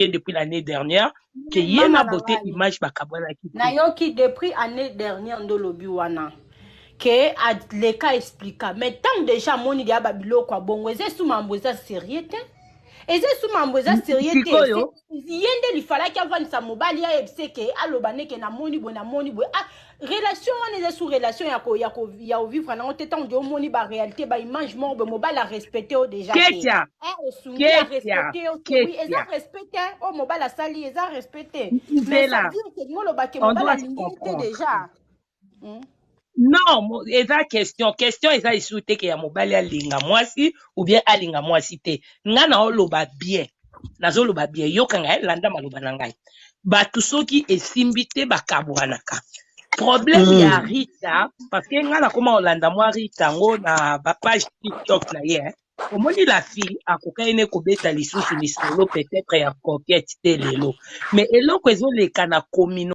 Depuis l'année dernière ke ye na Beauté Image bakabwanaki te. Nayoki depuis année dernière nde olobi wana ke aleka explika, mais ntango déjà amoni deya babiloko ya bongo, eza esu mambo eza sérieux te, eza esu mambo eza sérieux te. Sikoyo. Ye nde lifalaki avandisa mobali, ayebise ke aloba ndeke namoni boye, namoni boye. Ah, relation wana eza su relation ya kovivre nango te. Ntango de omoni baréalité, baimage moko boye, mobali arespecte yo déjà te. Ketia. Osungi, arespecte yo te. Oui, eza respect te oyo mobali asali, eza respect te, mais ça Zela. dire ke ngoloba ke On mobali doit se alingi ye te comprendre. déjà. Non, eza question eza lisusu te ke ya mobali alinga mwasi ou bien alinga mwasi te. Nga na oloba bien, nazoloba bien, yoka ngai, landa maloba na ngai. Bato soki esimbi te, bakabwanaka. Problème ya Rita, parce que nga nakoma kolanda mwa Rita yango na bapage TikTok na ye, eh. Omoni, la fille akokaki ne kobeta lisusu lisolo peut-être ya coquette te lelo, mais eloko ezoleka na communauté.